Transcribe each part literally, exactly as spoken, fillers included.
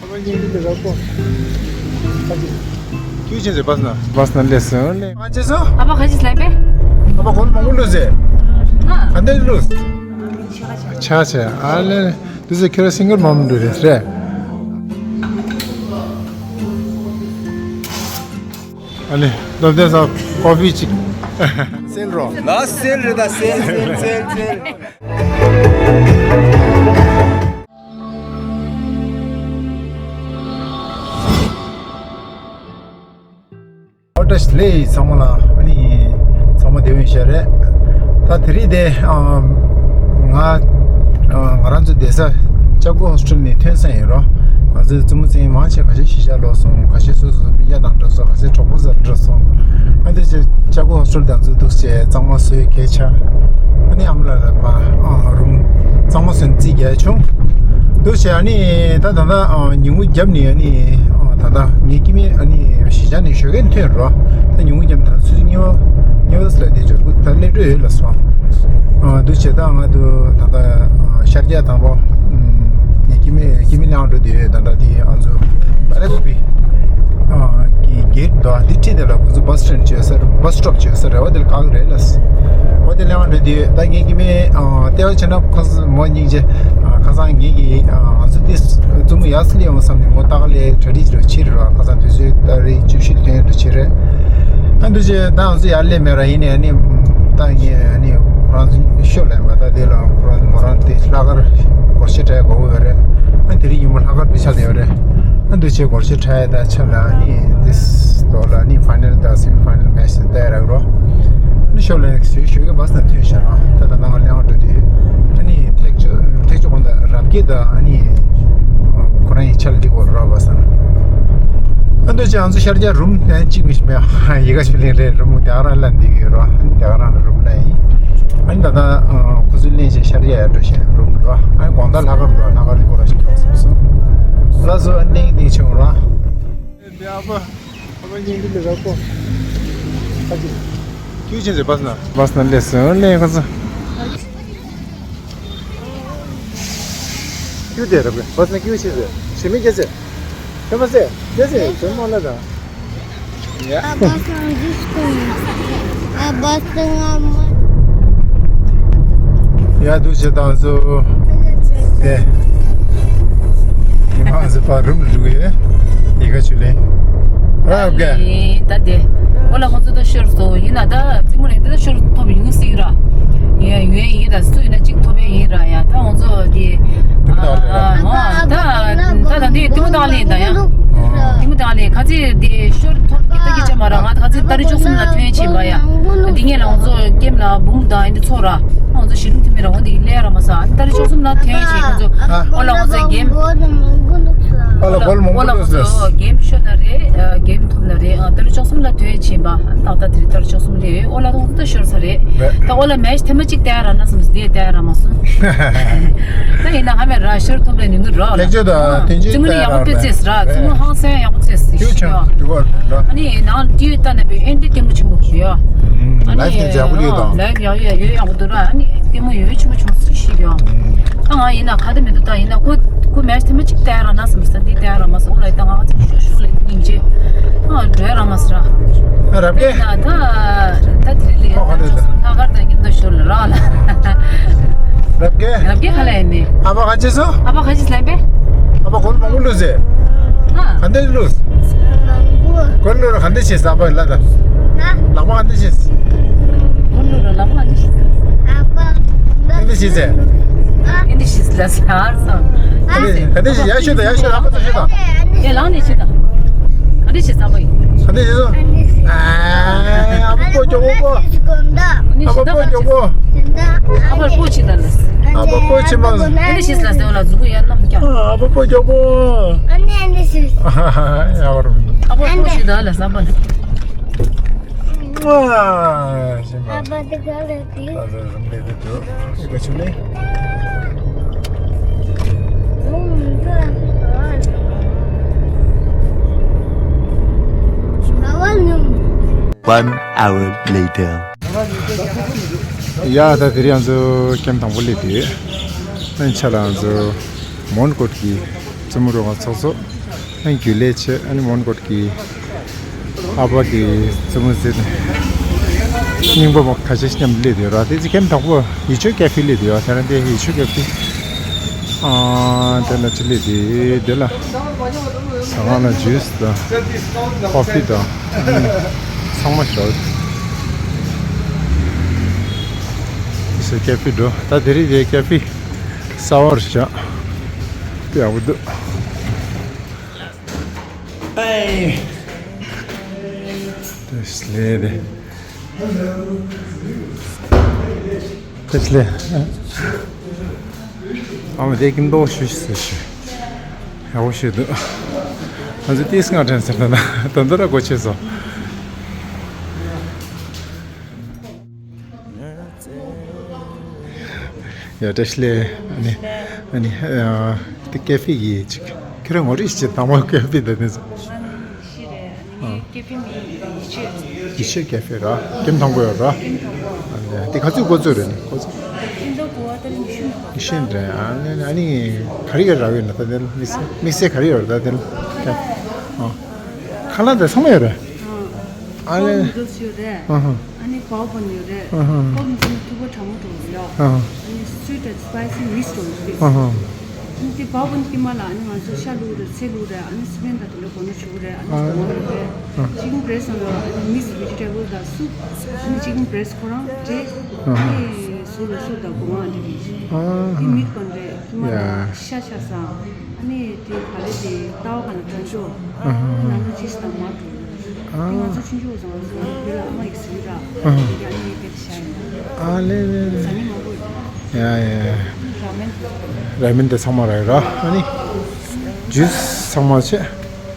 ཁྱོད་ཆེན་ཟེར་བས་ན། བས་ན་ལས་སོང་ལས། ང་ཆེ་སོང་། ཨ་ཕ་ཁ་ཅིག་ལབ་པས། ཨ་ཕ་གོལ་མང་པོ་ལུས་ཟེར། ཨ། ག་འདྲ་ལུས། ཆ་ཆེ་ཨ་ལས། དུས་ཚོད་ཁྱོད་ར་སིང་གལ་མང་པོ་འགྲོ་རེད་རེད། ཨ་ནི་སློབ་དེབ་ས་ཀོ་ཕི་ཅིག་སེལ་རོགས། ན་སེལ་རེད་ད་སེལ་སེལ་སེལ་སེལ། ཨོ་བཀྲ་ཤིས་བདེ་ལེགས་ཚང་མ་ལ། ཨ་ནི་ཚང་མ་བདེ་པོ་ཡིན་ཤག་རེད། ད་དེ་རིང་དེ་ཨ་ང་ང་རང་ཚོ་བསྡད་ས་ལྕགས་སྒོ་ཧོ་སི་ཊེལ་ནས་ཐོན་ས་ཡིན་རོ། ང་ཚོའི་བཙུན་མོ་བཙན་མང་ཆེ་ཁ་ཤས་གཞིས་ཆགས་ལོག་སོང་། ཁ་ཤས་སོ་སོ་གཡས་དང་འགྲོ་སོང་། ཁ་ཤས་གྲོགས་པོ་ཚོར་འགྲོ་སོང་། ཨ་འདི་ཚོ་ལྕགས་སྒོ་ཧོ་སི་ཊེལ་དང་ཚོ་འདུག་སེ་གཙང་མ་བཟོས་གས་ཆགས། ཨ་ནི་ཨ་མ་ལགས་ལ་ཕར་ཨ་རུམ་གཙང་མ་བཟོས་ནས་རྩིས་རྒྱག་བྱུང་། འདུག་སེ་ཨ་ནི་ད་ད་ལྟ་ཨ་ཉིན་གུང་རྒྱབ་ནས་ཨ་ནི་ཨ་ད་ལྟ་ངའི་སྐྱེ་དམན་ཨ་ནི་གཞིས་ཆགས་ནས་ཞོགས་ཀས་ཐོན་རོ། ད་ཉིན་གུང་རྒྱབ་ནས་ད་ཆུ་ཚོད་གཉིས་པ་གཉིས་པ་ཙམ་ལ་དེ་འབྱོར་གི་ད་སླེབས་འགྲོ་ཡོད་ལབ་སོང་། ཨ་འདུག་སེ་ད་ང་ཚོ་ད་ལྟ་ཨ་ཤར་རྒྱག་དང་པོ་ཨ་ངའི་སྐྱེ་དམན་སྐྱེ་དམན་གླེང་འགྲོ་དུས་ད་ལྟ་དེ་ང་ཚོ་བ་ར་ཀུ་པི་ཨ་གི་གེ་ཊི་འདུག་ཨ། དེ་འཁྲིས་དེ་ལ་ཁོ་ཚོ་བྷ་སི་སི་ཊེ་ཤན་བྱེད་ས་བྷ་སི་སི་ཊོབ་བྱེད་ས་རེད་བ། དེ་ལ་ག་གི་རེད་ལ། འོ་དེ་གླེང་བ་འགྲོ་དུས་ད་ངའི་སྐྱེ་དམན་ཨ་ལྟེ་བ་བྱས་ན་ཁོ་ཚོ་མོ་སྙིང་རྗེ། ཨ་ཁ་སང་ངེད་ཀྱིས་ཨ་ང་ཚོ་དེ་བཙུན་མོ་ཡར་སླེབས་ཡོང་བསམ་ནས་མོ་ལྟ་ག་ལས་གྲ་སྒྲིག་རོ་ཕྱིར་རོ། ཁ་སང་དུས་ཚོད་ཏ་རིག་བཅུ་བཞི་ལ་ཐོན་རོ་ཕྱིར་རེད། ཨ་འདུག་སེ་ད་ང་ཚོ་ཡར་སླེབས་མེད་ར། ཡིན་ནའི་ཨ་ནི་ད་ངས་ཨ་ནི་ཁོ་རང་ཚོ་ཤོ་ལེན་པ་ད་དེ་ལ་ཁོ་རང་མོ་རང་དེ་ལྷག་དཀར་སྒོར་གཞས་འཁྲབ་དགོས་ཡོད་རེད། ཨ་དེ་རིང་ཉིན་མོ་ལྷག་དཀར་དཔེ་ཆ་ལེན་ཡོད་རེད། ཨ་འདུག་སེ་སྒོར་གཞས་འཁྲབ་ཡ་ད་ཆ་ལ་ཨ་ནི་དེ་ཐོག་ལ་ཨ་ནི་ཕའི་ནལ་དང་སེ་མི་ཕའི་ནལ་མེ་ཆི་ལྟ་ཡ་རག་རོ། ཨ་ནི་ཤོ་ལེན་ཞུ་ཞུ་གི་བྷ་སི་ནས་ཐོན་ཤག་ར། ད་ད་ནང་ལ་གླེང་བ་འགྲོ་དུས་ཨ་ནི་ཐེག་མཆོག་ཐེག་མཆོག་གོང་ད་རབ་རྒྱས་ད་ཨ་ནི་ཁོ་རང་ཡི་ཆ་ལ་འགྲིག་གོ་ར་བ་སང་། ཨ་འདུག་སེ་ང་ཚོ་ཤར་རྒྱག་རུམ་ལེན་གཅིག་མི་ཤེས་པས། ཡི་ག་ཆུ་ལེན་རེད། རུམ་དེ་ག་རང་ལ་འདི་གི་རོ། ཨ་ནི་དེ་ག་རང་ལ་རུམ་ལེན་ཡིན། ཨ་ནི་ད་ལྟ་ཁོ་ཚོའི་ལེན་ཆེད་ཤར་རྒྱག་ཡར་འགྲོ་བཞིན་རུམ་རོ། ཨ་ནི་དགོང་དག་ལྷག་དཀར་འགྲོ། ལྷག་དཀར་གྱི་སྐོར་ལ་ཞིག་གྲོགས་སུ་སོང་། ལ་སོ་ཨ་ནི་ནི་ཆུང་རོ། དེ་ཨ་ཕ་ཨ་ཕ་སྙིང་རྗེ་ལས་ཀ་ཀོ། ཨ་ཅེ། ཀྱུ་ཆེན་ཟེར་བས་ན། བས་ན་ལས་སོང་ལས་ཁ་ཚ། ཀྱུ་དེ་ར་བས་ན་ཀྱུ་ཆེ་ཟེར། ཞི་མི་སྐྱེ་ཟེར། ཁྱོད་མ་ཟེར་སྐྱེ་ཟེར་ཁྱོད་མ་ལ་དང་། ཡ། ཨ་བ་སང་འཇིགས་སོང་། ཨ་བ་སང་ཨ་མ། ཡ་འདུག་སེ་ད་ང་ཚོ་དེ་ཉི་མ་ང་ཚོ་ཕར་རུམ་ལ་འགྲོ་གི་ཡོད། ཡི་ག་ཆུ་ལེན་རབ་ག་ད་དེ་འོ་ལ་ཁོང་ཚོ་ད་ཤོར་སོང་། ཡིན་ན་ད་རྩེད་མོ་ལེན་དེ་ད་ཤོར་ཐོབ་ཡོང་སྲིད་ར། ཡ་ཡོད་ཡིན་ད་སུ་ཡིན་ན་གཅིག་ཐོབ་ཡ་ཡིན་ར། ཡ་ད་ང་ཚོ་དེ་ཨ་ད་ད་འདི་ཐུ་མོ་ད་ལེན་ད་ཡ། ཐུ་མོ་ད་ལེན་ག་ཚེ་དེ་ཤོར་ཐོབ་ཀྱི་ད་ཀྱི་ཅམ་ར། ང་ད་ག་ཚེ་ཏ་རིག་བཅུ་གསུམ་ལ་ཐོན་ཕྱིན་པ་ཡ། འདི་ངས་ལ་ང་ཚོ་ཀེམ་ལ་འབུམ་དང་འདི་ཚོ་ར། ང་ཚོ་གཞི་རིམ་འཐུས་མི་རང་དབང་དེ་ལས་ར་མ་ས། ཨ་ནི་ཏ་རིག་བཅུ་གསུམ་ལ་ཐོན་ཆེ་ཁོང་ཚོ་ཨོ་ལ་ཁོང་ཚོ་གེམ་ཨོ་ལ་ཁོང་ཚོ་གེམ་ཤོར་ན་རེད། གེམ་ཐོབ་ན་རེད། ཨ་ཏ་རིག་བཅུ་གསུམ་ལ་ཐོན་ཆེ་བ། ཨ་ནི་ཏག་ཏག་དེ་རིང་ཏ་རིག་བཅུ་གསུམ་ལས་ཨོ་ལ་ཁོང་ཚོ་ད་ཤོར་ས་རེད། ད་ཨོ་ལ་མེ་ཆི་ཐེངས་མ་གཅིག་ལྟ་ཡ་རག་ན་བསམ་སྟེ་ལྟ་ཡ་རག་མ་སོང་། ད་ཡིན་ན་ཧ་མེ་ར་ཤོར་ཐོབ་ལས་ནི་ནི་རོ་ལ་ཐེག་ཆོས་དང་ཐེག་ཆོས་ཅི་མི་ནི་ཡག་པོ་ཏེ་ཙེས་ར། ཙི་མོ་ཧང་སང་ཡག་པོ་ཏེ་ཙེས་ཡོད་ཆང་དུ་བར་ར། ཨ་ནི་ནང་ལ་ཏི་ཡོད་ལྟ་ན་བའི་ཨེན་ཏི་ལྟད་མོ་ཆེན་པོ་ཡོད། ཨ་ནི་ལའིབ་ཀྱི་ཡག་པོ་ཡོད་དང་། ལའིབ་ཡག་ཡོད་ཡོད་ཡག་པོ་འདུག་ར། ཨ་ནི་ལྟད་མོ་ཡོད་ཆེན་པོ་ཆུང་སུ་ཞིག་ཡོད། ད་ང་ཡིན་ན་ག་དེ་མི་འདུག་ད་ཡིན་ན་ཁོ་ཁོ་མེ་ཆི་ཐེངས་མ་གཅིག་ལྟ་ཡ་རག་ན་བསམ་ས་འདི་ལྟ་ཡ་རག་མ་སོང་། ཨོ་ལ་ཡི་ད་ང་ཚོ་ཤུ་ཤུ་ལ་སྙིང་རྗེ། ཨ་འགྲོ་ཡ་རག་མ་སོང་ར། རབ་རྒྱས། ད་ད་དེ་ལས་ཁོ་ག་འདྲ་ལ། ལྷག་དཀར་དང་མཉམ་དུ་ཤོར་ལ་རག་ལ། རབ་རྒྱས། རབ་རྒྱས་ག་ལ་ཡིན་ནི། ཨ་ཕ་ག་ཅི་སོ། ཨ་ཕ་ག་ཅི་ལབ་པས། ཨ་ཕ་གོལ་མང་པོ་ལུས་ཟེར། ཨ། ག་འདྲ་ལུས། མང་པོ། གོལ་ལུས་ར་ག་འདྲ་བྱེད་ས་ཨ་ཕ་ལ་ད། ཨ། ལག་པ་ག་འདྲ་བྱེད། གོལ་ལུས་ར་ལག་པ་ག་འདྲ་བྱེད། ཨ་ཕ། ག་འདྲ་བྱེད་ཟེར། ཨ། ག་འདྲ་བྱེད་ལ་ཟེར་ཨར་སང་། ག་འདྲ་བྱེད་ག་འདྲ་བྱེད་ཡ་ཤོད་ད་ཡ་ཤོད་ད་ཨ་ཕ་ད་ཤོད་ད། ཡ་ལང་ནས་ཤོད་ད། ག་འདྲ་བྱེད་ས་ཨ་ཕ་ཡིན། ག་འདྲ་བྱེད་སོ། ཨ་ཕ་པོ་མགྱོགས་པོ། ཨ་ཕ་པོ་མགྱོགས་པོ། ཨ་ཕ་པོ་ཆེ་ད་ལ། ཨ་ཕ་པོ་ཆེ་མ། ཨ་ནི་ཤིས་ལ་ཟེར་བ་ལ་གཟུགས་པོ་ཡར་བསྣམས་ཀྱང་། ཨ་ཕ་པོ་མགྱོགས་པོ། ཨ་ནི་ཨ་ནི་ཤིས། ཡག་པོ་རེད། ཨ་ཕ་པོ་ཆེ་ད་ལ་བསམ་པ་ལ། ཨ་ཕ་དེ་ག་ལ་དེ། ད་ཟེར་རུམ་བསྡད་དེ་འདུག་ཨི་ག་ཆུ་ལེ། One hour later. ཡ་ད་དེ་རིང་ང་ཚོ་ཀེམ་དང་པོ་སླེབས་དུས་ཨ་ནི་ཆ་ལ་ང་ཚོ་མོན་གྷོ་གི་བཙུན་མོ་རོགས་པ་ཚོགས་གཙོ། རྒྱུན་ལས་བྱས། ཨ་ནི་མོན་གྷོ་གི་ཨ་ཕ་གི་བཙུན་མོ་ཟེར་ནས་རྙིང་པ་མོ་ཁ་ཤས་མཉམ་སླེབས་ཡོད་ར། དེ་ཚེ་ཁྱིམ་དང་པོ་ཡིད་ཆོས་ཀེ་ཧྥེ་སླེབས་ཡོད། དེ་རིང་དེ་ཡིད་ཆོས་ཀེ་ཧྥེ། ཨ་དེ་ལ་ཅི་སླེབས་དེ་དེ་ལ་ཟ་ཁང་ལ་ཇུས་དང་ཀོ་ཧྥེ་དང་ཨ་ནི་ཚང་མ་ཞོག་ཟེར་ཀེ་ཧྥེ་འགྲོ། ད་དེ་རིང་དེ་ཀེ་ཧྥེ་གསར་པ་རེད་ཤག་དཔེ་ཡག་པོ་འདུག་ཨེ། དེ་སླེབས་དེ། དེ་སླེབས། ཨ་མ་དེ་ཀིན་པོ་ཞུ་ཞུ་ཞུ། ཡག་པོ་ཞུ་འདུག་ང་ཚོ་ཏིས་སྔ་དྲན་ཟེར་ད་ན་ད་འདི་ར་སྒོ་ཕྱེ་སོང་། ཡ་བཀྲ་ཤིས་བདེ་ལེགས། ཨ་ནི་ཨ་ནི་ཨ་དེ་ཀེ་ཧྥེ་ཡི་ཅིག་ཁྱོད་རང་ངོ་སྤྲོད་ཞིག་བྱེད་དང་པོ་ཀེ་ཧྥེ་ད་ནི་ཟེར། ང་ནི་ཡེ་ཤེས་རེད། ཨ་ནི་ཀེ་ཧྥེ་མིང་ཡེ་ཤེས། ཡེ་ཤེས་ཀེ་ཧྥེ་ར། ཀེམ་དང་པོ་ཡོད་ར། ཀེམ་དང་པོ། ཨ་ནི་དེ་ག་ཚོད་འགོ་ཚུགས་རེད་ནི་འགོ་ཚུགས། ཀེམ་དང་པོ་ཨ་ད་ཉི་ཤུ་ནང་ཉི་ཤུ་རེད། ཨ་ནི་ཨ་ནི་ག་རེ་ག་རེ་རག་ཡོད་ན་ད་དེ་དམིགས་བསལ་དམིགས་བསལ་ག་རེ་ཡོད་རེད་ད་དེ་ལ་ཨ། ཁ་ལག་དེ་ཚང་མ་ཡོད་རེད། ཨ་ལེ། ནུ་ཌལ་སི་ཡོད་རེད། ཨ་ཧ། ཨ་ནི་བའོ་བན་ཡོད་རེད། ཨ་ཧ། ཀོབ་ནི་ཚོ་ཐུག་པ་གྲང་མོ་འགྲོ་རེད་ཡོ། ཨ་ཧ། ཨ་ནི་སུའིཊ་ཨེན་སི་པའི་སི་མིག་སི་འགྲོ་རེད། ཨ་ཧ། ཨ་ནི་དེ་བའོ་བན་དཀྱིལ་མ་ལ་ཨ་ནི་ང་ཚོ་ཤ་བླུགས་རེད། ཚལ་བླུགས་རེད། ཨ་ནི་སི་པན་དང་དེ་འདྲ་སྒོ་ནོར་བྱུག་རེད། ཨ་ནི་ཨ་སྒོ་ནོར་རེད། ཨ། ཅི་ཀན་བྷི་རེ་སི་ལ་ཨ་ནི་མིག་སི་ཝེ་ཇི་ཊེ་བལ་དང་སུབ། ཨ་ནི་ཅི་ཀན་བྷི་རེ་སི་ཁོ་རང་འདྲེ། ཨ་ཧ། ཨ་ནི་ཟུར་ལ་སུབ་དང་སྒོ་ང་འདྲེ་རེད། ཨ་ཧ། ཨ་ནི་མིག་གོན་རེད། དཀྱིལ་མ་ལ་ཡ། ཤ་ཤ་ཟ། ཨ་ནི་དེ་ག་ལེ་དེ་ལྟ་བ་ག་ན་དྲན་ཆོག་ཨ་ཧ། ནང་ལོ་ཇིས་དང་མ་འགྲོ། ཨ། དེ་ང་ཚོ་ཆུང་ཆུང་བཟང་བཟང་བོད་ལ་ཨ་མ་ཡིག་ཟིན་ར། ཨ། དེ་ག་ནི་དེ་ཤ་ཡིན། ཨ་ལེ་ལེ་ལེ། ཟ་ནི་མང་པོ་ཡོད། ཡ་ཡ་ཡ། ར་མེན། ར་མེན་དེ་ཚང་མ་རག་ཡོད་ར། ཨ་ནི་ཇུས་ཚང་མ་བྱས།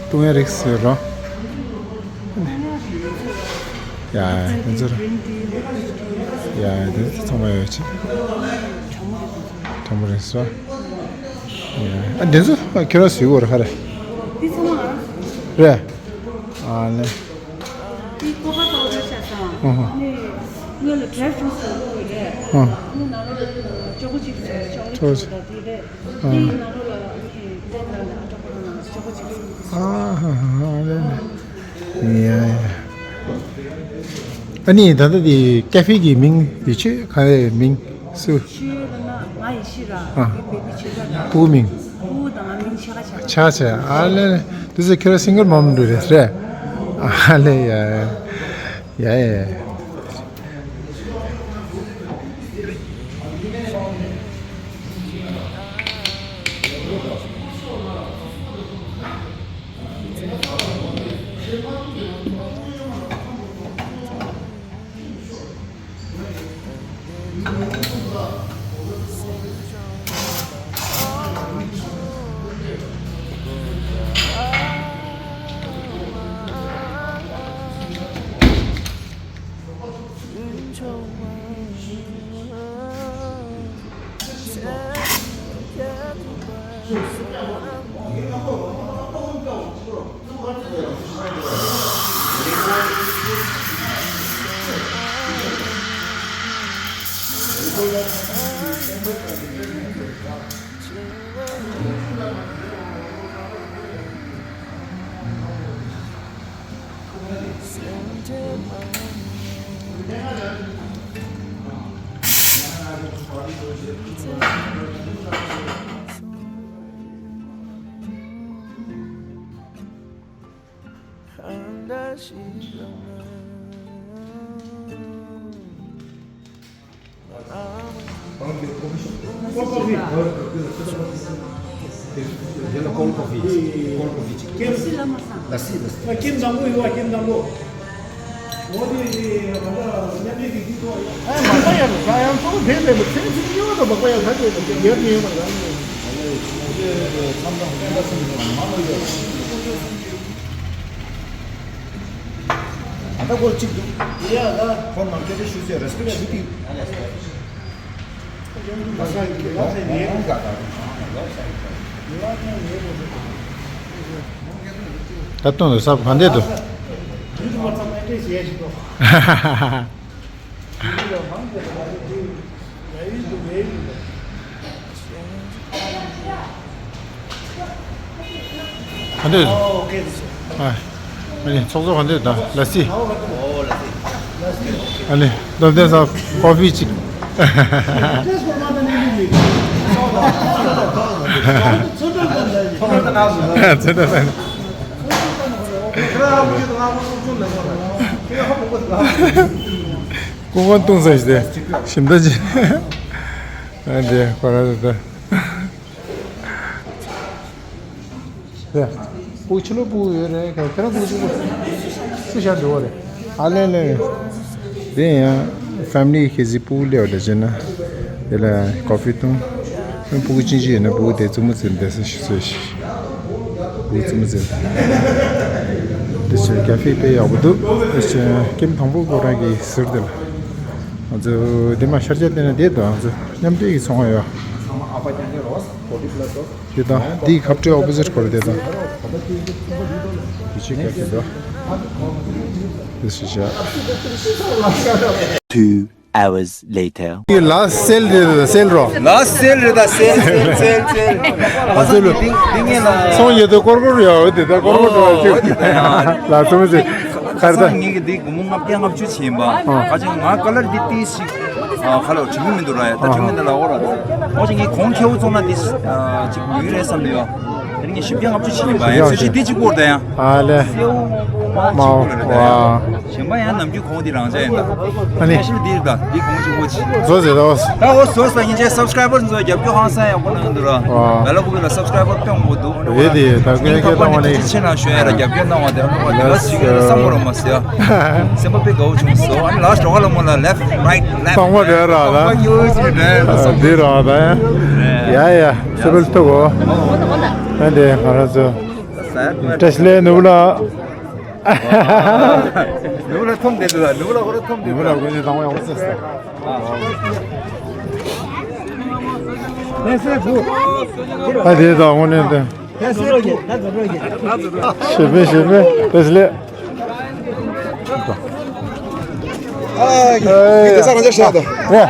བཏུང་ཡ་རིགས་ཡོད་ར། ཡ་ཡ་དེ་ཚོ་ར། ཡ་ཡ་དེ་ཚོ་ཚང་མ་ཡོད་ཆེ། གྲང་མོ་རིགས་ར། ཡ་ཨ་དེ་ཚོ་ཁྱོད་རང་ཟོས་དགོས་ར་ཁ་རེད། དེ་ཚང་མ་ར། རེད། ཨ་ལེ། དེ་ཀོ་ཀ་པའོ་ཌར་ཤ་ཚ། ཨ་ཧ། ནི་སྔོན་ལ་ཌ་རའི་ཕུ་རུ་ཊི་ཚོ་བླུགས་ཡོད་རེད། ཨ། ནི་ནང་ལོགས་ལ་ཅོ་ཀོ་ཅིབ་ཅོ་ཀོ་ལེ་ཊི་ཅོ་ཀོ་ཅིབ་དང་དེ་རེད། ཨ། དེའི་ནང་ལོགས་ལ་ནི་ཏན་ལ་ནི་ཨ་ཀྲོ་ཀོ་ནང་ཅོ་ཀོ་ཅིབ། ཨ་ཧ་ཧ་ཧ་ལེ་ལེ། ཡ་ཡ། ཨ་ནི་ད་ལྟ་དེ་ཀེ་ཧྥེ་གི་མིང་ཡེ་ཤེས་ག་རེ་མིང་སུ། ཆུ་ལ་ན་ང་ཡེ་ཤེས་ར། ཨ། དེ་བེ་བི་ཆེ་ས་ར། བུ་མིང་། བུ་དང་ང་མིང་ཆ་ག་ཆ། ཆ་ཆ། ཨ་ལེ་ལེ། དེ་ཚོ་ཁྱོད་རང་སིང་གལ་མོམ་འདྲ་རེད་རེད། ཨ་ལེ་ཡ་ཡ་ཡ། Cold coffee, cold coffee ཅིག་ལ་སི། ལ་སི། ལ་སི། ཀེམ་དང་པོ་ཡོད་པ། ཀེམ་དང་པོ། འོ་དེ་དེ་ང་ཚོ་མཉམ་འབྲེལ་གྱི་དུས་ཐོག་ཡོད། ཨ་མག་པ་ཡར་ད་ཡང་ཚོགས་དེ་ལས་མི་ཚེ་ཚེ་ཡོད་དང་མག་པ་ཡར་ད་དེ་ཡར་ཉེ་བ་རང་ཡོད། ཨ་ལས་ཆུང་དེ་མཚམས་དང་སྤུན་ཟླ་སུ་ཡིན་ན་མ་ལོ་ཡོད། ཨ་ད་སྐོར་གཅིག་འདུག་ཡ་ད་ཁོ་ནང་སྐད་ཆ་ཞུ་ཚེ་རེ་སི་པེག་ཞུ་དེ། ད་དུང་ཟབ་ག་འདྲས་འདུག་ག་འདོད། ཨ་ནི་ཚོགས་གཙོ་ག་འདོད་དང་ལ་སི། ཨ་ནི་སྟོབས་ལྡན་སར་ཀོ་ཕི་གཅིག་ཚོད་ལྟ་ས་ནས། ཀུན་དགའ་བཏུང་ས་ཞིག་དེ་ཞིམ་ད་ཅི། ཨ་འདི་ཁོ་ར་དེ། དེ། སྤུ་ཕྱི་ལོ་སྤུ་ཡོད་རེད། ཁྱེད་རང་སྤུ་གཅིག་པུ་སུ་ཤར་འགྲོ་བ་རེད། ཨ་ལེ་ལེ། དེ་ཡང་ཕེ་མི་ལི་ཁེ་ཟི་སྤུ་ལེ་བ་ལ་བྱས་ན། དེ་ལ་ཀོ་ཕི་བཏུང་། སྤུ་གུ་ཅི་ཅི་ཡོད་ན་སྤུ་གུ་དེ་བཙུན་མོ་བཙལ་འདས་ས་ཞིག་བཟོས་ཤིག་སྤུ་གུ་བཙུན་མོ་བཙལ། དེ་ཚོའི་ཀ་ཧྥེ་དཔེ་ཡག་པོ་འདུག་དེ་ཚོའི་ཀེམ་དང་པོ་ཁོ་རང་གི་ཟུར་དེ་ལ། ང་ཚོ་དེ་མ་ཤར་རྒྱག་བལྟས་ན་དེ་དང་ང་ཚོ་མཉམ་འབྲེལ་གྱི་ཚོང་ཁང་ཡོད། དེ་དང་དེའི་ཁ་བྲལ་ཨོ་པོ་ཟིཊ་ཁོ་རེ་དེ་དང་། དེ་ཆེ་ཁ་ཤས་འདུག་དེ་སུ་བྱ། Two hours later. ལ་སེལ་རེད་ད་སེལ་རོ། ལ་སེལ་རེད་ད་སེལ་སེལ་སེལ་སེལ། ཨ་ཚོ་ལོ། འདི་འདི་ངས་ལ། སོང་ཡོད་དོ་ཀོར་ཀོར་ཡོད་འོ་དེ་ད་ཀོར་ཀོར་འགྲོ་བ་ཅིག་ལ་སོང་ཟེར། ཁར་ད། ངས་ཀྱི་འདི་སྒོར་མོ་ལྔ་བརྒྱ་ལྔ་བཅུ་ཕྱིན་པ། ཁ་ཅིག་ང་ཀ་ལར་འདི་ཏིས་ཞིག་ཁ་ལོ་བྱུང་མི་འདུག་ར་ཡ། ད་བྱུང་མི་འདུག་ལ་འོ་ར། ཁོ་ཅིག་ངས་གོང་ཁེ་བོ་བཙོང་ན་འདི་ཅིག་ཉོ་གི་རེད་བསམ་ལེ་ཡོ། དེ་ངས་བཞི་བརྒྱ་ལྔ་བཅུ་ཕྱིན་པ་ཡ། སུ་ཞིག་འདི་གཅིག་པོར་ད་ཡ། ཨ་ལེ། སེའུ་མ་གཅིག་པོ་རེད་ད་ཡ། གཞན་པ་ཡང་ནམ་རྒྱུན་གོང་འདི་རང་ཅག་ཡིན་ད། ཨ་ནི། ཤི་འདི་རེད་ད་འདི་གོང་གཅིག་པོ་ཅི། བཟོ་ཟེར་ད་འོ། ད་འོ་བཟོ་ས་ཡིན་ཅེ་སབ་སི་ཀ་རའི་བར་ཚོ་རྒྱབ་སྐྱོར་ཧང་སང་ཡག་པོ་གནང་འདུག་ར། ཝ། ང་ལ་ཀུ་པི་ལ་སབ་སི་ཀ་རའི་བར་སྟོན་དགོས་འདུག་རེད་དེ་ད་ཀུན་སྙིང་ཐག་པ་ནས་ཐུགས་རྗེ་ཆེ་གནང་ཞུ་ཡ་ར། རྒྱབ་སྐྱོར་གནང་བ་དེ་ཨ་ནི་ང་དེ་བ་ཞིག་ཡོད་རེད་བསམ་གོ་ར་མ་ཟེར་ཡ། སེམས་པ་དཔེ་དགའ་བོ་བྱུང་སོང་། ཨ་ནི་ལ་སི་ཊི་རོ་ཧ་ལ་མོ་ལ་ལེབ་རའིཊ་ལེབ་སྟོང་པ་རེད་ར་ད། སྟོང་པ་ཉོ་ཟིན་རེད་ད། འདི་ར་ད་ཡ། ཡ་ཡ་སུ་བེལ་ཐུག་གོ། ཨ་འདི་ང་རང་ཚོ་བཀྲ་ཤིས་ལེ་ནུབ་ལ། ནུབ་ལ་ཐོམ་དེ་འདུག་ནུབ་ལ་ཧོ་ར་ཐོམ་དེ་འདུག་ནུབ་ལ་དགོས་ནས་དང་བ་ཡག་པོ་བྱས་སོང་། ཨ་དེ་དང་དངོས་གནས་དེ། ཞེ་པེ་ཞེ་པེ་བཀྲ་ཤིས་ལེ། ཨ་ཡ། དེ་ས་རང་ཅག་ཤ་དང་། ཡ།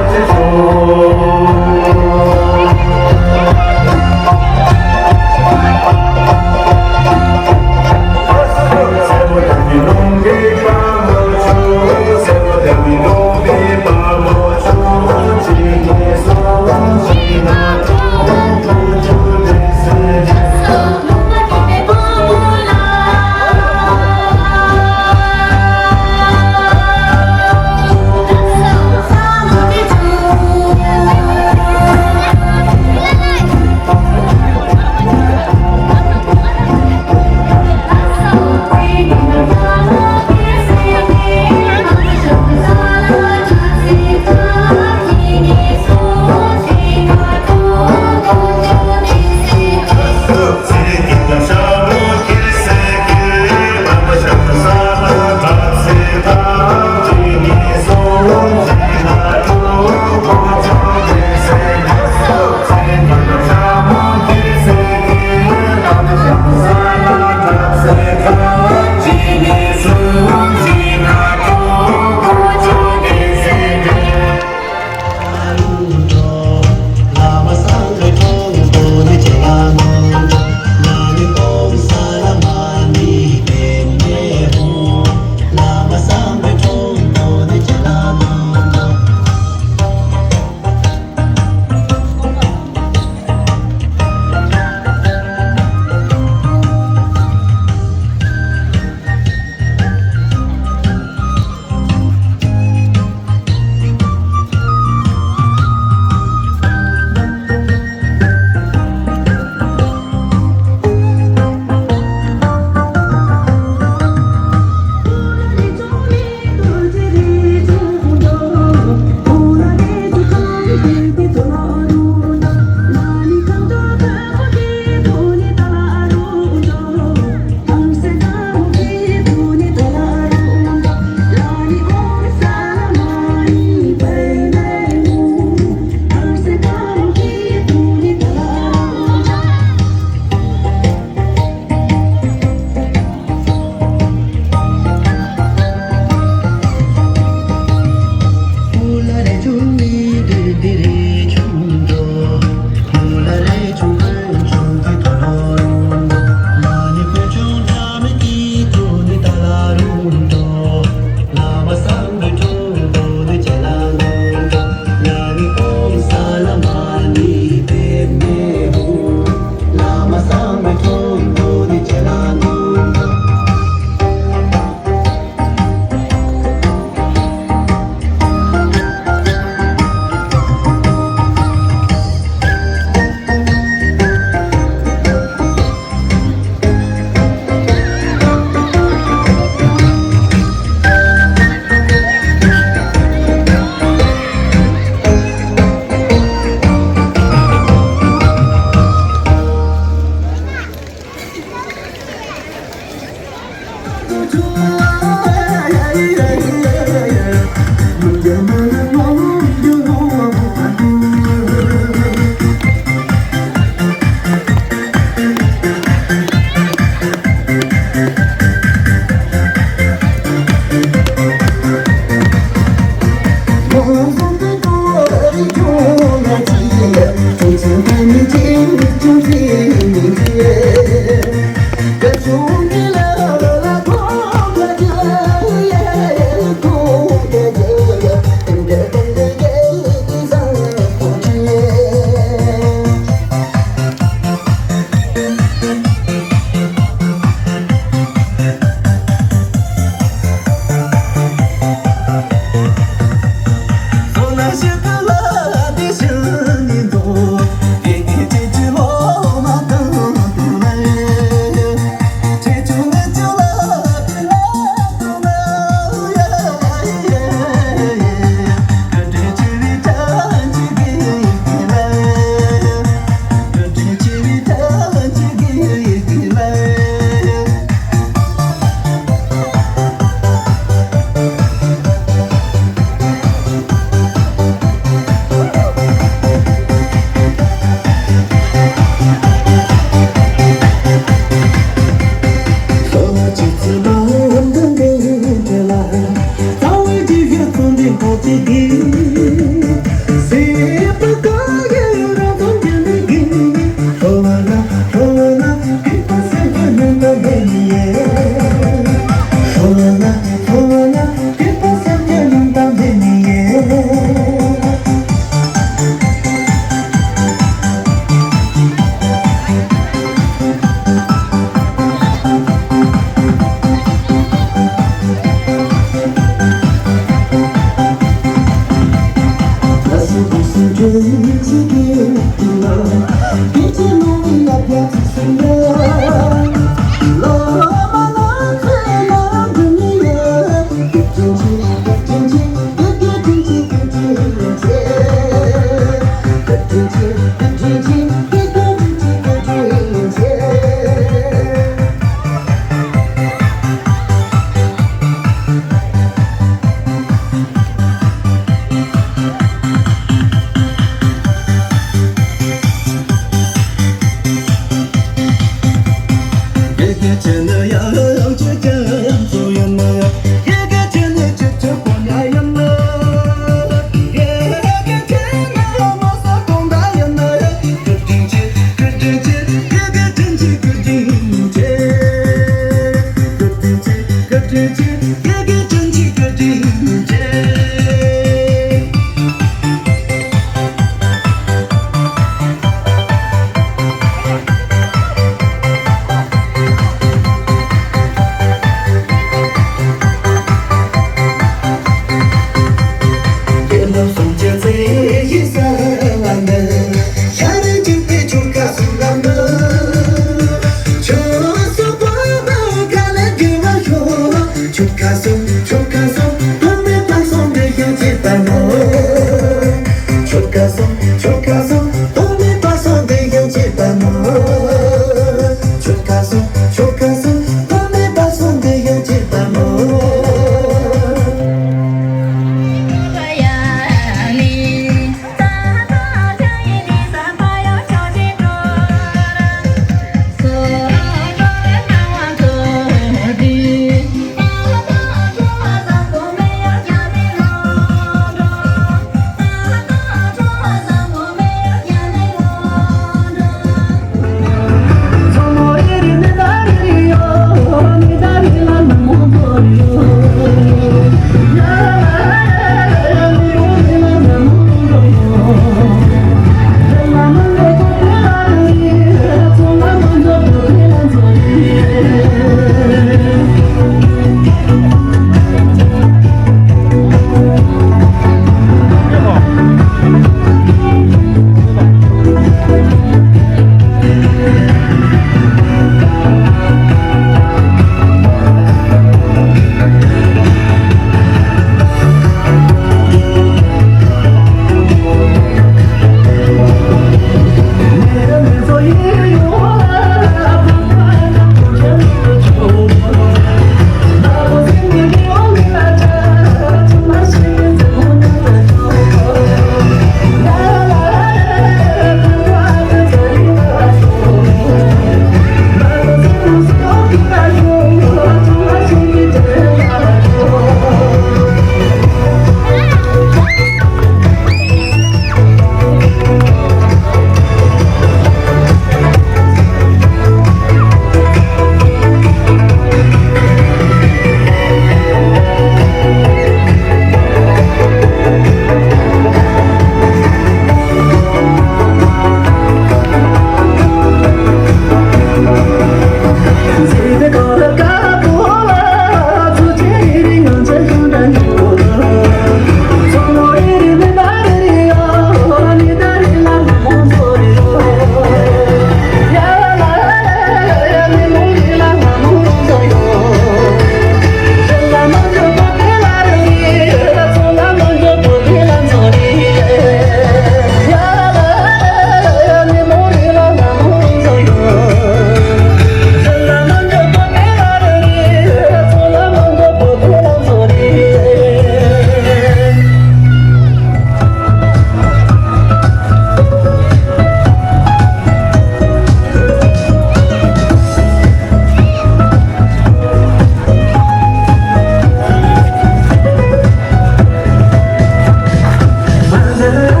ཨེ།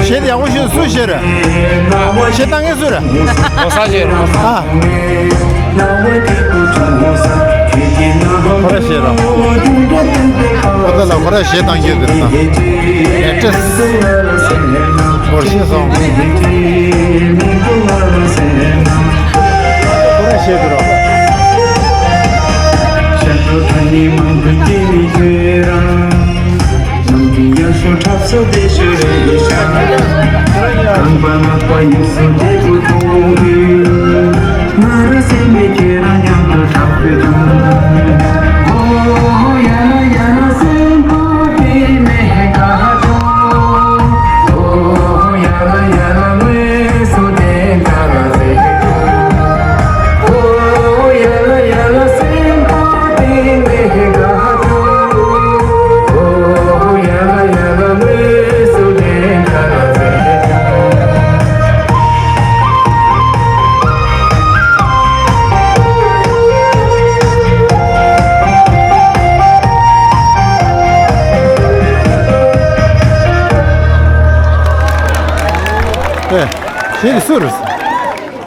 གཞས་དེ་ཡག་པོ་ཞིག་སུ་ཤེས་རེད། གཞས་བཏང་མཁན་སུ་རེད། གོ་ས་ཤེས་རེད། ཨ། ཁོ་ར་ཤེས་རོགས། ཁོ་ཚོ་ལ་ཁོ་ར་གཞས་བཏང་རྒྱུ་དེ་དང་། ཨེ་ཀྲེས། ཁོ་ར་ཤེས་སོང་། ཁོ་ར་ཤེས་དུ་རོགས། ཨེ། ཁྱེད་ཀྱི་སུ་རེད།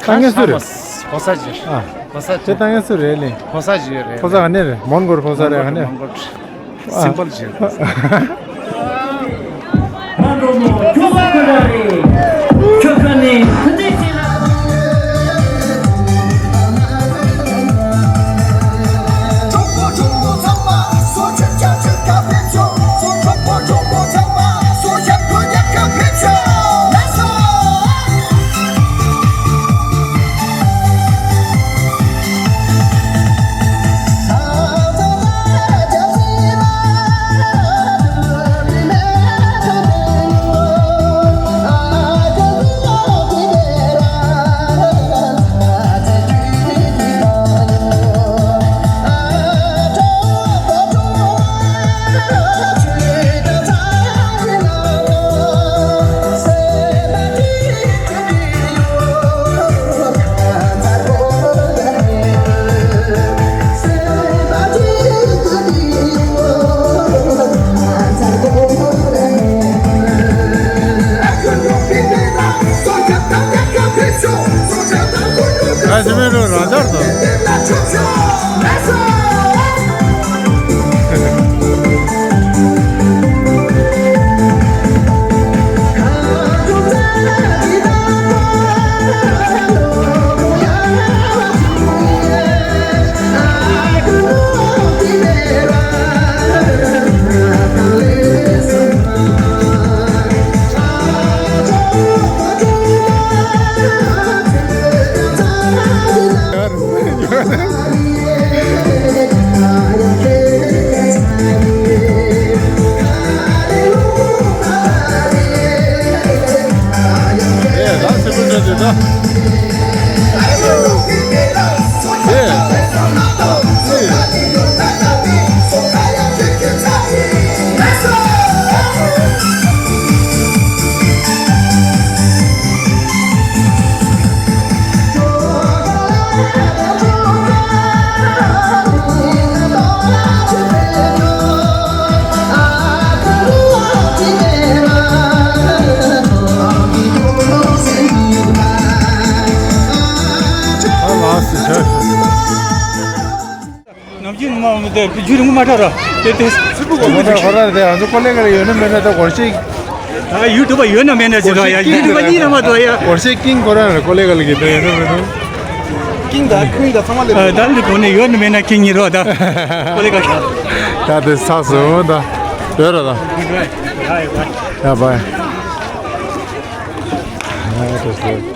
ད་ངས་སུ་རེད། ཕོ་གསར་ཅིག་ཨ། ཕོ་གསར་ཅིག་ཁྱེད་ད་ངས་སུ་རེད་ལེ། ཕོ་གསར་ཅིག་རེད། ཕོ་གསར་ག་ནས་རེད། མོན་གྷོ་རེད། ཕོ་གསར་རེད། ག་ནས་རེད། མོན་གྷོ། སིམ་པལ་ཅིག་ནམ་རྒྱུན་ནི་མ་འོང་དེ་རྒྱུ་རིང་པོ་མ་འགྲོ་ར། དེ་དེ་ཚིག་པོ་གོ་མ་འགྲོ་ཁོ་ར་དེ་ང་ཚོ་ཀོ་ལེ་ག་ལ་ཡོད་ན་མེད་ན་ད་སྒོར་གཞས། ད་ཡུ་ཊུབ་པ་ཡོད་ན་མེད་ན་ཟེར་ར་ཡ། ཡུ་ཊུབ་པ་གཉིས་ན་མ་གཏོགས་ཡ། སྒོར་གཞས་ཀིང་ཁོ་ར་ར་ཀོ་ལེ་ག་ལ་གི་དེ་ཡོད་ན་མེད་ན། ཀིང་ད་ཀིང་ད་ཚང་མ་ལེ། ད་ལི་གོ་ནས་ཡོད་ན་མེད་ན་ཀིང་གཉིས་རོ་ད། ཀོ་ལེ་ག་ད་དེ་ཚ་སོང་ད། ཡོད་ར་ད། ཡ་བའི། ཡ་བའི། ཡ་དེ་སོ།